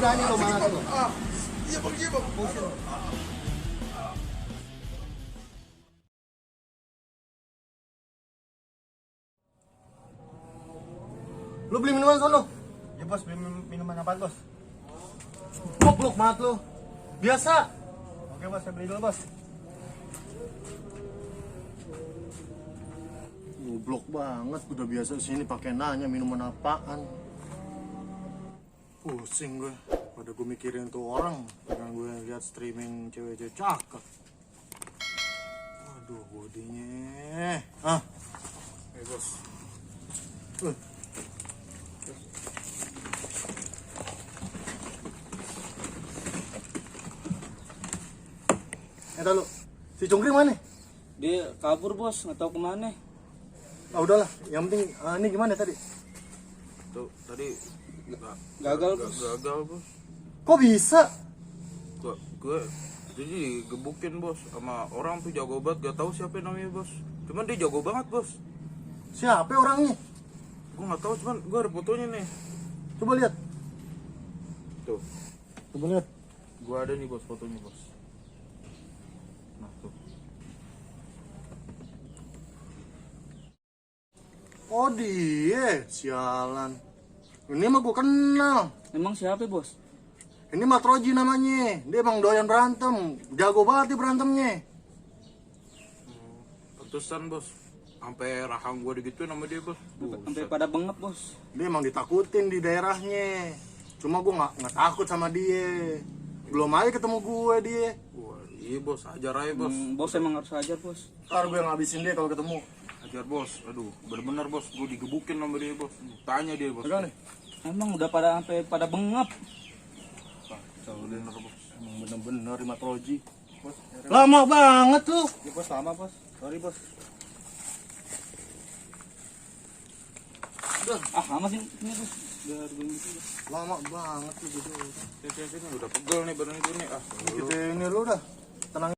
berani lo mana lo? Iya bang, iya bang. Lu beli minuman sono? Ya bos, beli minuman apaan bos? Goblok banget lu. Biasa. Oke bos, saya beli dulu bos. Goblok banget, udah biasa sini pakai nanya minuman apaan. Pusing gue. Pada gue mikirin tuh orang, dengan gue lihat streaming cewek-cewek cakep. Aduh, bodinya. Bos. Lu, si Cungkring mana? Dia kabur bos, nggak tahu kemana. Udahlah, yang penting ini gimana tadi? Tuh, tadi Gagal bos. gagal bos. Kok bisa? Gue jadi gebukin bos sama orang tuh jago banget, gak tahu siapa namanya bos. Cuman dia jago banget bos. Siapa orangnya? Gue nggak tahu, cuman gue ada fotonya nih. Coba lihat. Tuh, Coba lihat. gue ada nih bos fotonya bos. Nah tuh. Oh dia, sialan. Ini mah gue kenal. Emang siapa bos? Ini Matroji namanya. Dia emang doyan berantem. Jago banget dia berantemnya. Pantesan bos. Sampai rahang gue digituin sama dia bos. Sampai pada bengap bos. Dia emang ditakutin di daerahnya. Cuma gue nggak takut sama dia. Belum aja ketemu gue dia. Wah, iya bos, ajar aja bos. Bos emang harus ajar bos. Ntar gue ngabisin dia kalau ketemu. Ajar bos, aduh, bener-bener bos, gue digebukin sama dia bos. Tanya dia bos. Pegang nih. Emang udah pada sampai pada bengap. Bener bos. Emang bener-bener di Matroji. Lama banget tuh. Ya bos lama bos. Sorry bos. Udah. Lama sih ini bos. Udah gitu. Lama banget tuh gitu. Sini, udah pegel nih badan gue nih. Kita ini lu dah. Tenang.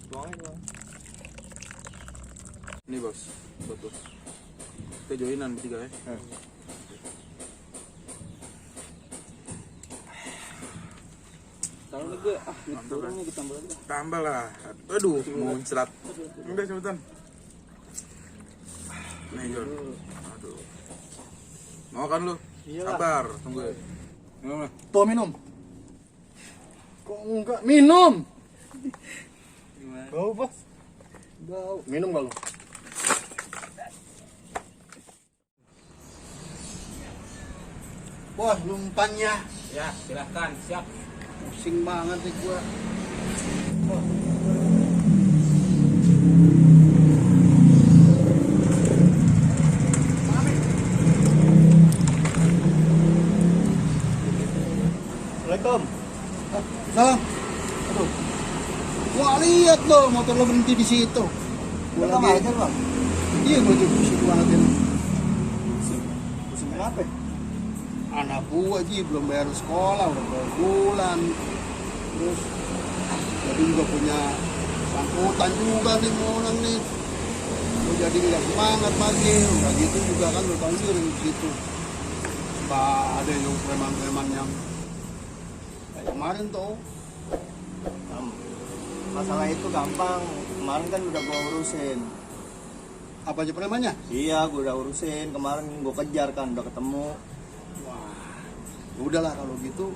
Tuangin. Ini bos, buat bos. Kita joinan bertiga ya. Kalau ini gue ini turun nih ditambah lagi. Tambah lah. Aduh, muncrat. Udah cepetan. Nih Jon. Aduh. Mau kan lu? Sabar, tunggu ya. Minum lah. Tuh minum. Kok enggak minum? Gimana? Bau bos. Bau. Minum gak lu? Wah, lumpannya. Ya silahkan siap. Pusing banget nih gua. Assalamualaikum. Salam. Aduh. Wah, lihat loh motor lo berhenti di situ. Gua lagi aja, Bang. Iya, gua juga pusing banget ini. Pusing kenapa? Anak gua Ji belum bayar sekolah udah berapa bulan. Terus jadi juga punya sangkutan juga nih mau orang nih. Gua jadi nggak semangat pagi, udah gitu juga kan udah tahu sendiri gitu. Ada yang preman-preman yang kayak kemarin tuh. Masalah itu gampang, kemarin kan udah gua urusin. Apa aja premannya? Iya, gua udah urusin, kemarin gua kejar kan, udah ketemu. Wah, ya udahlah kalau gitu.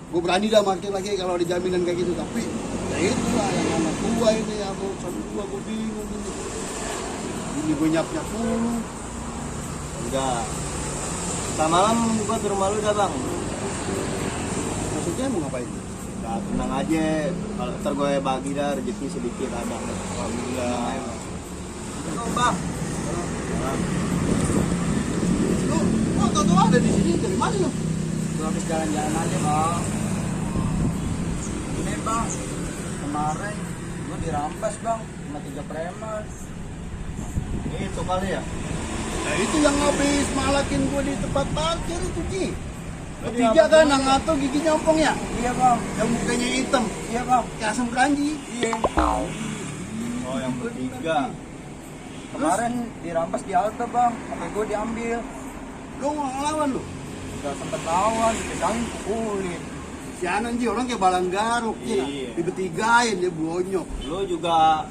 Gue berani dah market lagi kalau ada jaminan kayak gitu. Tapi ya itulah yang anak gua ini ya, mau satu gua bingung ini. Ini gue nyap-nyap mulu. Udah. Selamat malam gua ke rumah lu dah bang. Maksudnya mau ngapain? Nah, tenang aja, kalau ntar gue bagi dah rezeki sedikit ada. Alhamdulillah. Halo bang. Lu motor tuh ada di sini dari mana lu? Gua habis jalan-jalan aja bang. Ini bang, kemarin gua dirampas bang sama 3 preman. Itu kali ya? Nah itu yang habis malakin gue di tempat parkir itu Ji. Ketiga kan yang ngato gigi nyompong ya? Iya bang. Yang mukanya hitam. Iya bang. Kayak asam keranji. Iya. Oh yang bertiga. Kemarin dirampas di halte bang, HP gue diambil. Lu nggak ngelawan lu. Gak sempet lawan, dipegangin pukulin. Si Anan Ji orang kayak balang garuk. Iya. Dibetigain dia bonyok. Lo juga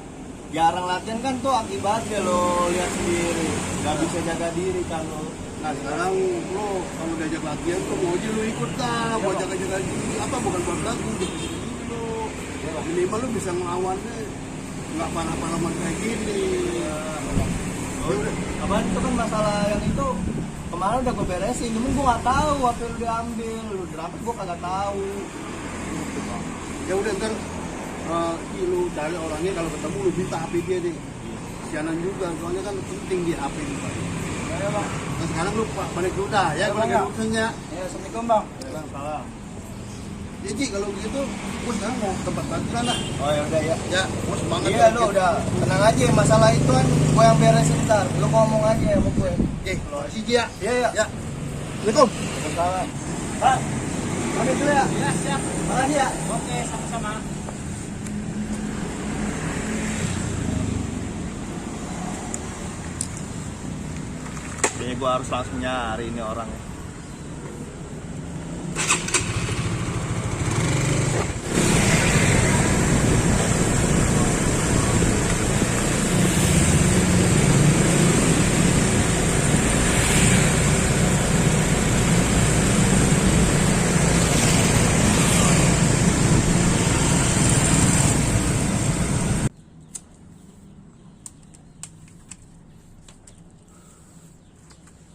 jarang latihan kan tuh akibatnya lo lihat sendiri. Gak bisa jaga diri kan lo. Nah sekarang lu kamu diajak latihan tuh mau aja lu ikut dah. Mau jaga-jaga diri. Apa bukan buat lagu. Jaga diri lu. Minimal lu bisa ngelawannya. Nggak panah-panahan kayak gini. Apaan itu kan masalah yang itu kemarin udah gue beresin, cuman gue nggak tahu apa lu diambil, lu dirampas gue kagak tahu. Ya udah ntar lu cari orangnya kalau ketemu lu minta HP dia deh. Kasianan juga, soalnya kan penting di HP itu. Ya bang. Nah sekarang lu balik dulu dah ya, kalau ada urusannya. Ya assalamualaikum bang. Ya bang, salam. Ya Ji, kalau begitu, gue sekarang mau ke tempat latihan lah. Oh ya udah ya. Ya, gue semangat. Iya lu udah tenang aja, masalah itu kan gue yang beresin ntar. Lu ngomong aja sama gue. Oke, makasih Ji ya. Iya ya. Ya. Assalamualaikum. Salam. Pak, pamit dulu ya. Ya, siap. Makasih ya. Oke, sama-sama. Kayaknya gue harus langsung nyari ini orangnya.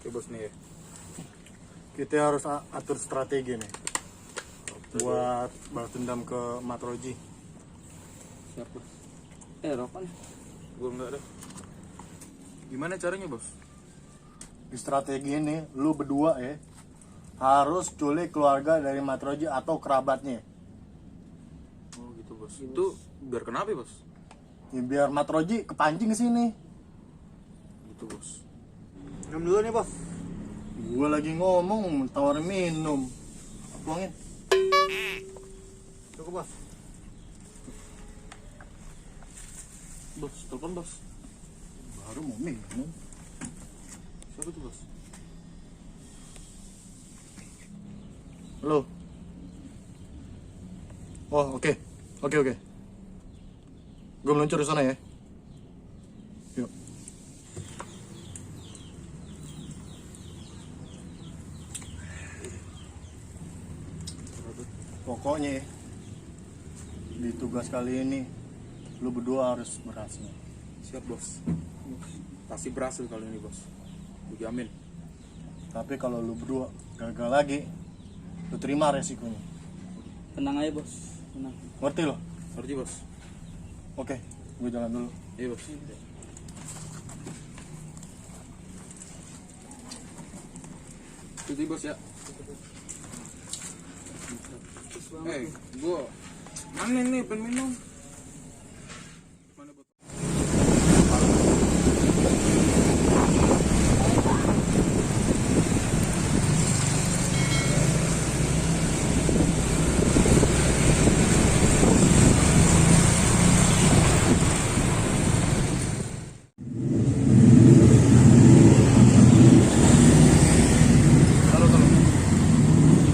Oke bos nih ya. Kita harus atur strategi nih. Buat balas dendam ke Matroji. Siap, Bos. Rokan. Gue enggak ada. Gimana caranya bos? Di strategi ini, lu berdua ya harus culik keluarga dari Matroji atau kerabatnya. Oh gitu bos. Itu biar kenapa bos? Ya, biar Matroji kepancing ke sini. Gitu bos. Minum dulu nih bos. Gua lagi ngomong tawarin minum. Tuangin. Cukup bos. Bos, telepon bos. Baru mau minum. Siapa tuh bos? Halo. Oh oke. Oke. Gue meluncur di sana ya. Yuk. Pokoknya di tugas kali ini lu berdua harus berhasil. Siap bos. Pasti berhasil kali ini bos. Gue jamin. Tapi kalau lu berdua gagal lagi, lu terima resikonya. Tenang aja, Bos. Tenang. Ngerti lo? Ngerti bos? Oke, gue jalan dulu. Iya bos. Tuti bos ya. Gue mana nih pengen minum? Mana bos? Halo.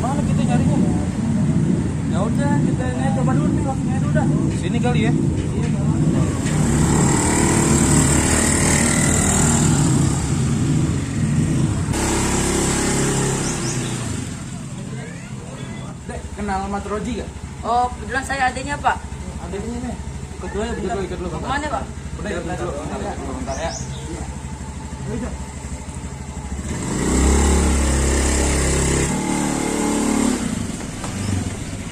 Mana kita nyarinya? Ya udah, kita naik coba dulu nih, langsung aja udah. Sini kali ya. Dek, kenal Matroji gak? Oh, kebetulan saya adiknya, Pak. Adanya nih. Ikut dulu ya, ikut dulu. Mau kemana, Pak? Udah, ikut dulu. Bentar ya.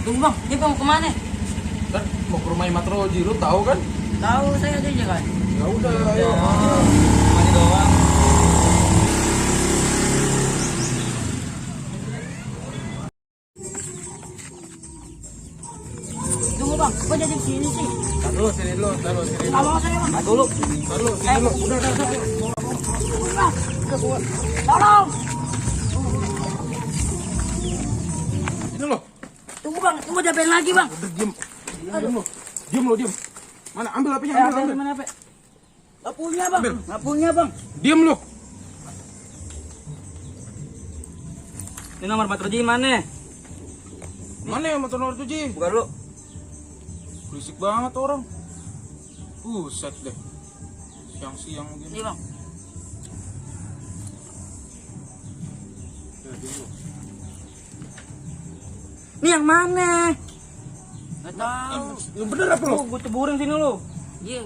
Tunggu, Bang. Ini Bang, mau kemana? Kan mau ke rumah Matroji, lu tahu kan? Tahu saya adiknya kan? Ya udah, ayo. Mandi doang. Tunggu, Bang. Kok jadi sini sih? Tar dulu, sini dulu. Nggak mau saya, Bang. Dulu. Tar dulu, sini dulu. Udah. Bang, tolong. Ini lo. Tunggu, Bang. Tunggu, jagain lagi, Bang. Udah diem. Diem lo. Mana ambil HP-nya, ambil. Mana HP? Nggak punya, Bang. Ambil. Nggak punya, Bang. Diem lo. Ini nomor Matroji mana? Mana ya motor nomor 7? Buka dulu. Berisik banget orang. Set deh. Siang-siang Ini gini. bang. Ini yang mana? Gak tahu. Yang bener apa lo? Gue ceburin sini lo. Iya.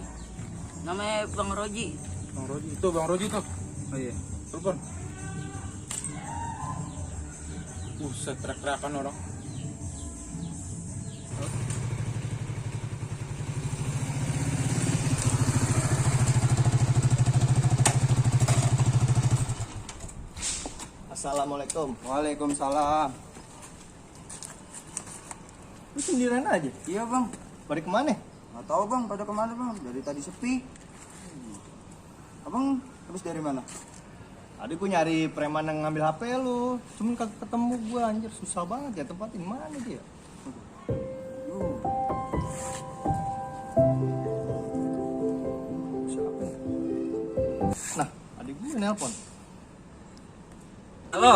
Namanya Bang Roji. Bang Roji. Itu Bang Roji tuh. Oh iya. Telepon. Set teriak-teriakan orang. Assalamualaikum. Waalaikumsalam. Lu sendirian aja. Iya bang. Pada kemana? Nggak tahu bang, pada kemana bang? Dari tadi sepi. Abang habis dari mana? Tadi gue nyari preman yang ngambil HP lu. Cuman kagak ketemu gue, anjir. Susah banget ya tempatin. Mana dia? Siapa ya? Nah, adik gue nelpon. Halo.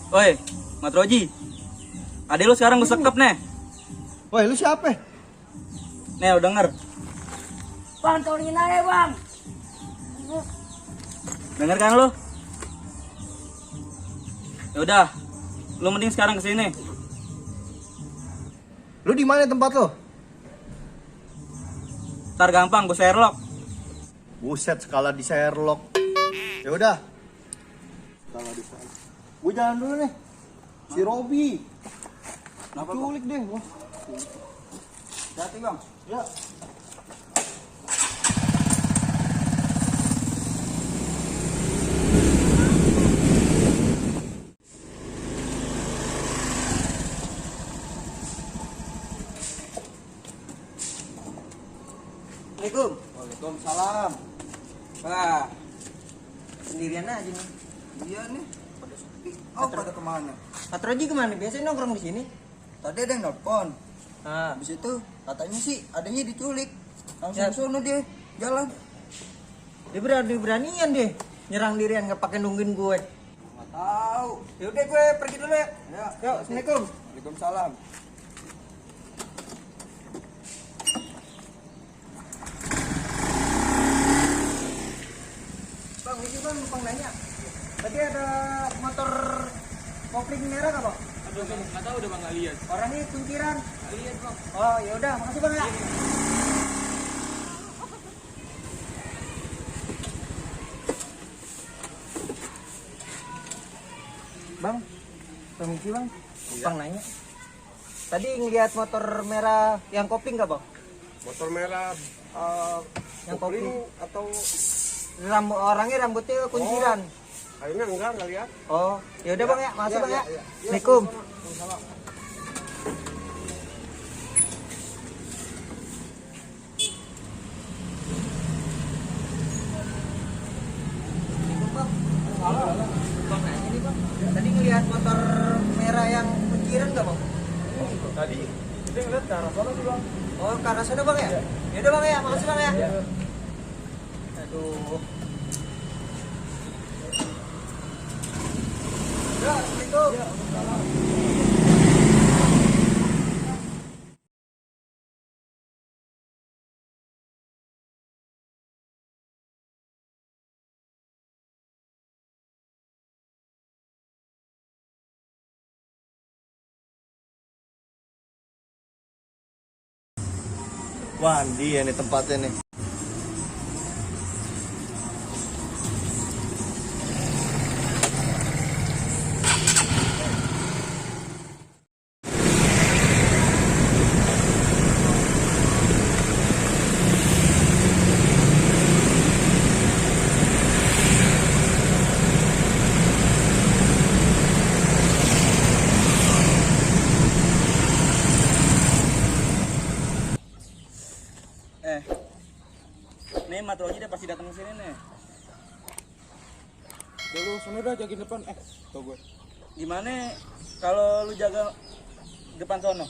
Oi, Matroji. Adek lu sekarang gue sekep nih. Woi, lu siapa? Nih, lu denger. Bang, tolongin aja bang. Denger kan lu? Ya udah. Lu mending sekarang kesini. Lu di mana tempat lu? Ntar gampang, gue Sherlock. Buset, skala di Sherlock. Ya udah. Skala di Sherlock. Gue jalan dulu nih. Si Robi. Kenapa, Culik deh, wah. Hati bang. Ya. Assalamualaikum. Waalaikumsalam. Wah, sendirian aja nih. Iya nih, pada sepi. Oh, pada kemana? Patroji kemana? Biasanya nongkrong di sini. Tadi ada yang nelpon. Ah, Habis itu katanya sih adanya diculik. Langsung Ya. ke sono dia jalan. dia berani-beranian deh nyerang dirian nggak pakai nungguin gue. Nggak tahu. Yaudah gue pergi dulu ya. Ya, Yuk, assalamualaikum. Waalaikumsalam. Bang, ini bang, bang nanya. Tadi ada motor kopling merah nggak bang? Aduh, nggak tahu udah bang, nggak lihat. Orangnya kunciran. Nggak lihat bang. Oh, yaudah, makasih bang ya. Bang, permisi bang. Bang nanya. Tadi ngeliat motor merah yang kopling nggak bang? Motor merah Yang kopling kopling. atau Orangnya rambutnya kunciran. kayaknya enggak lihat. Oh, ya udah bang ya, makasih Iya, bang ya. iya, iya. Assalamualaikum. Bang, nanya nih bang. Tadi ngelihat motor merah yang kunciran nggak bang? Tadi kita ngeliat ke arah sana sih, Bang. Oh, ke arah sana bang ya? Ya udah bang ya, makasih bang ya. Aduh. Ya, assalamualaikum. Wah, dia nih tempatnya nih. Nih Matroji dia pasti datang ke sini nih. Dulu sono dah jagain depan. Tau gue. Gimana kalau lu jaga depan sono?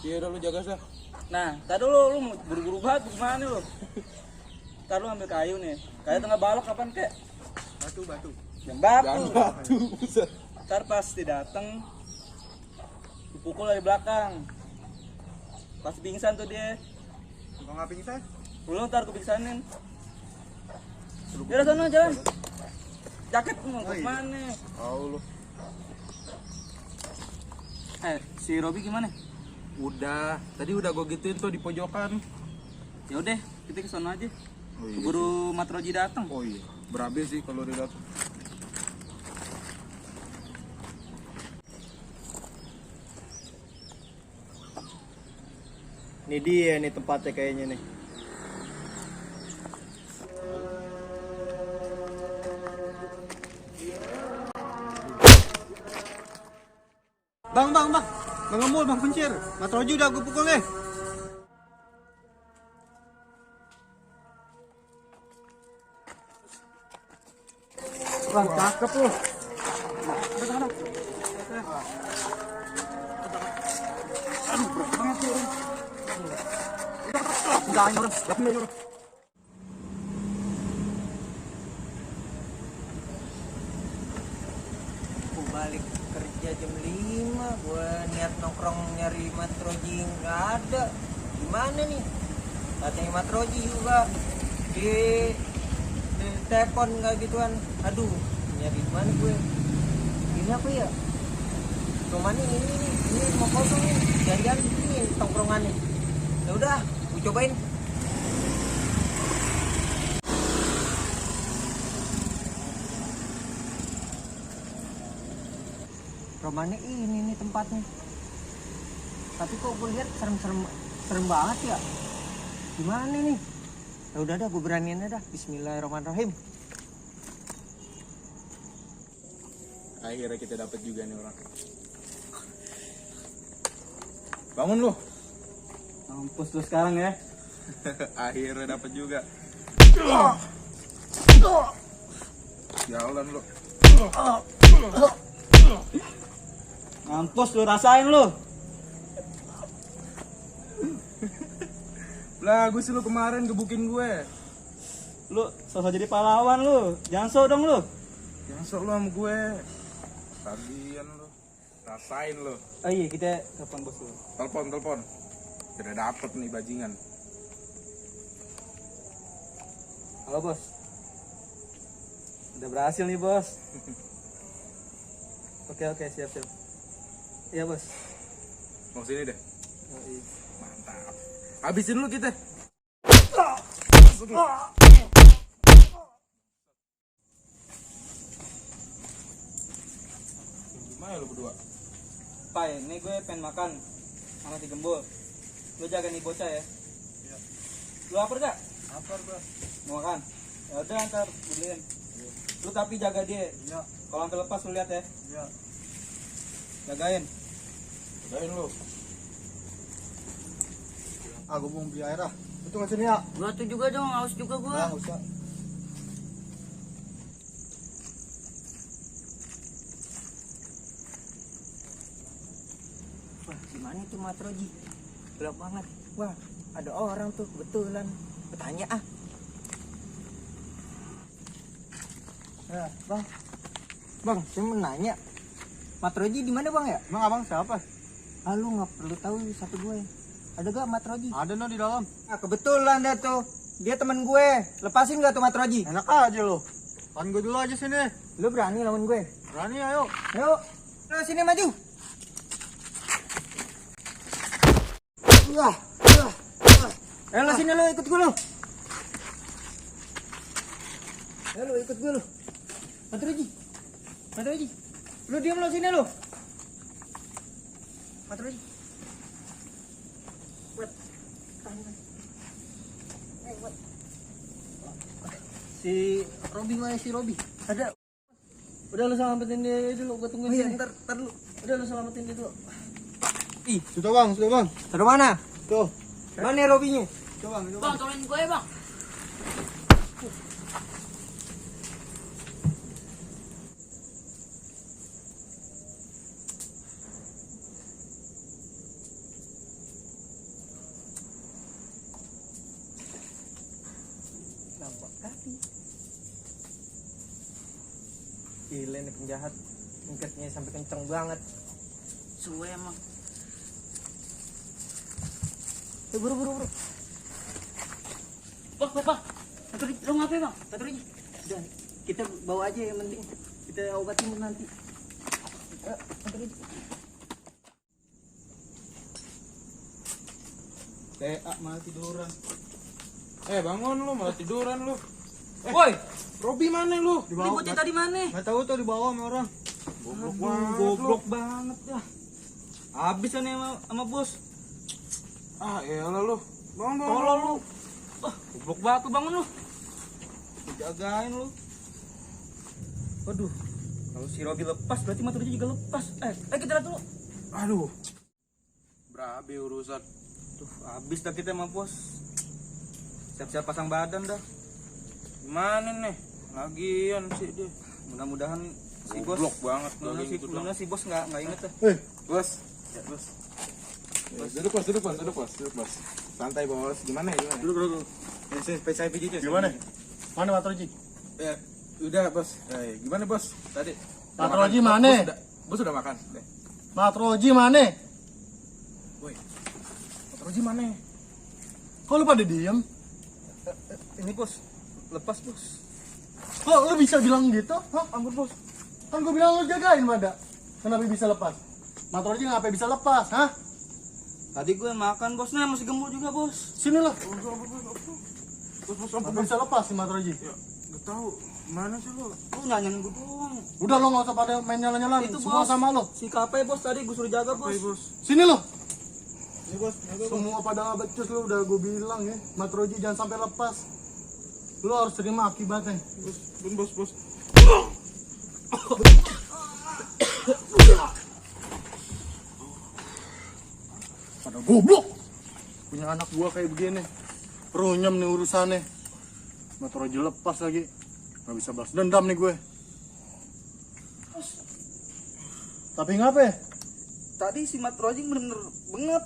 Iya udah lu jaga dah. Nah, tadi lu mau buru-buru banget gimana lu? Ntar lu ambil kayu nih. Kayu tengah balok kapan kek? Batu. Yang batu. Jangan batu. Buset. Ntar pas dia dateng, dipukul dari belakang. Pas pingsan tuh dia. Kok nggak pingsan? Lu ntar gue pingsanin. Jalan sana jalan. Jaket mau Oh, iya. kemana? Tahu lu. Si Robi gimana? Udah, tadi udah gue gituin tuh di pojokan. Ya udah, kita ke sana aja. Oh iya. Keburu Matroji datang. Oh iya, berabe sih kalau dia datang. Ini dia nih tempatnya kayaknya nih. Bang, bang, bang. Bang Emul, bang Pencir. Matroji udah gue pukul nih. Bang, cakep lu. Aku balik kerja jam 5, gue niat nongkrong nyari Matroji nggak ada. Gimana nih? Katanya Matroji juga di telepon nggak gituan. Aduh, nyari di mana gue? Ini apa ya? Rumah ini mau kosong nih. Jangan ini tongkrongannya. Ya udah, gue cobain. Rumahnya ini nih tempatnya. Tapi kok gue lihat serem banget ya. Gimana nih? Ya udah dah, gue beraniin aja dah. Bismillahirrahmanirrahim. Akhirnya kita dapat juga nih orang. Bangun lu. Mampus lu sekarang ya. Akhirnya dapat juga. Jalan lu. Mampus lu, rasain lu. Lah, gue sih lu kemarin gebukin gue. Lu sosok jadi pahlawan lu. Jangan so dong lu. Jangan sok lu sama gue. Tagihan lu. Rasain lu. Oh iya, kita telepon bos lu. Telepon. Udah dapet nih bajingan. Halo bos. Udah berhasil nih bos. Oke, siap. Iya bos. Mau sini deh. Oh, iya. Mantap. Habisin lu kita. Gimana lu berdua? Pai, ini gue pengen makan sama si Gembul. Lu jaga nih bocah ya. Iya. Lu lapar gak? Lapar gua. Mau makan? Ya udah ntar beliin. Lu tapi jaga dia. Iya. Kalau sampai lepas lu lihat ya. Iya. Jagain. Jagain lu. Ah, gue mau beli air ah. Itu nggak sini ya? Gua tuh juga dong, haus juga gua. Nggak usah. Wah, gimana itu Matroji? Gelap banget. Wah, ada orang tuh kebetulan. Bertanya ah. Ya, bang. Bang, saya mau nanya. Matroji di mana bang ya? Emang abang siapa? Ah, lu nggak perlu tahu satu gue. Ada gak Matroji? Ada no di dalam. Ah, kebetulan dah tuh. Dia temen gue. Lepasin gak tuh Matroji? Enak aja lo. Kan gue dulu aja sini. Lu berani lawan gue? Berani ayo. Yuk. Lu sini maju. Wah. Lu sini lu ikut gue lu. Lu ikut gue lu. Matroji. Lu diam lu sini lu. Matroji. Si Robi mana si Robi? Ada. Udah lu selamatin dia dulu, gua tungguin sini. Ntar lu. Udah lu selamatin dia dulu. Sudah bang. Taruh mana? Tuh. Mana Robinya? Coba bang. Bang, tolongin gue ya bang. Nampak kaki. Gila nih penjahat. Ngikatnya sampai kenceng banget. Suwe emang. Buru. Bang. Satu lo ngapain bang? Satu lagi. Udah, kita bawa aja yang penting. Kita obatin nanti. Satu lagi. malah tiduran. Bangun lu, malah tiduran lu. Woi, Robi mana lu? ini bocah tadi mana? Nggak tahu tuh di bawah sama orang. Goblok banget ya. Habis kan sama bos. Elah lu. Bangun. Tolol lu. Goblok banget lu, bangun lu. Dijagain lu. Waduh. Kalau si Robi lepas berarti Matroji juga lepas. Kita lihat dulu. Aduh. Berabe urusan. Tuh, habis dah kita sama bos. Siap-siap pasang badan dah. Gimana nih? Lagian sih dia. Mudah-mudahan si bos Goblok banget. mudah-mudahan si bos nggak inget dah. Bos. Ya, bos. Duduk bos. Santai bos. Gimana? Duduk. Saya pijit. Gimana? Mana Matroji? Ya, udah bos. Gimana bos? Tadi. Matroji mana? Bos udah makan. Matroji mana? Woi. Matroji mana? Kok lu pada diem? Ini bos, lepas bos. Kok lu bisa bilang gitu? Hah, ampun bos. Kan gue bilang lu jagain pada. Kenapa bisa lepas? Matroji ngapain bisa lepas, hah? Tadi gue makan bos, nah masih gemuk juga bos. Sini lah. Bos, Ngapain bisa lepas si Matroji? Ya, gak tahu. Mana sih lu? Lu nanyain gue doang. Udah lo nggak usah pada main nyala-nyalan. Itu Semua bos. sama lo. Si KP bos tadi gue suruh jaga bos. Bos. Sini lo. Ini bos. Semua pada nggak becus lo, udah gue bilang ya. Matroji jangan sampai lepas. Lo harus terima akibatnya. Bos. Pada goblok. Punya anak gua kayak begini. Runyam nih urusannya. Matroji lepas lagi. Nggak bisa balas dendam nih gue. Tapi ngapa ya? Tadi si Matroji bener-bener bengep.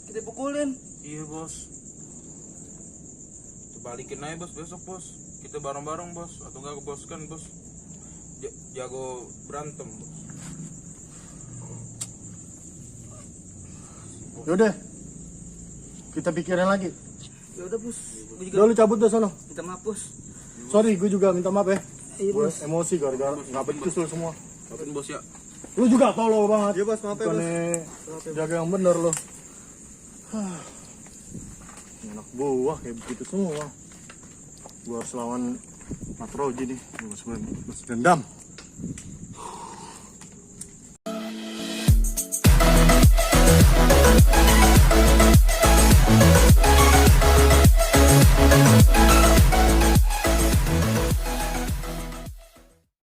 Kita pukulin. Iya bos. Kita balikin aja bos besok bos. Kita bareng-bareng bos. Atau enggak bos kan bos. Jago berantem bos. Yaudah. Kita pikirin lagi. Ya udah bos. Gue juga Udah lu cabut dah sono. minta maaf bos. Sorry, gue juga minta maaf ya. Iya Gue bos. emosi gara-gara nggak becus lu semua. Maafin bos ya. Lu juga tolol banget. Iya bos, maaf ya bos. Bukannya jaga yang bener lo. Anak buah kayak begitu semua. Gua harus lawan Matroji nih. Gua harus dendam.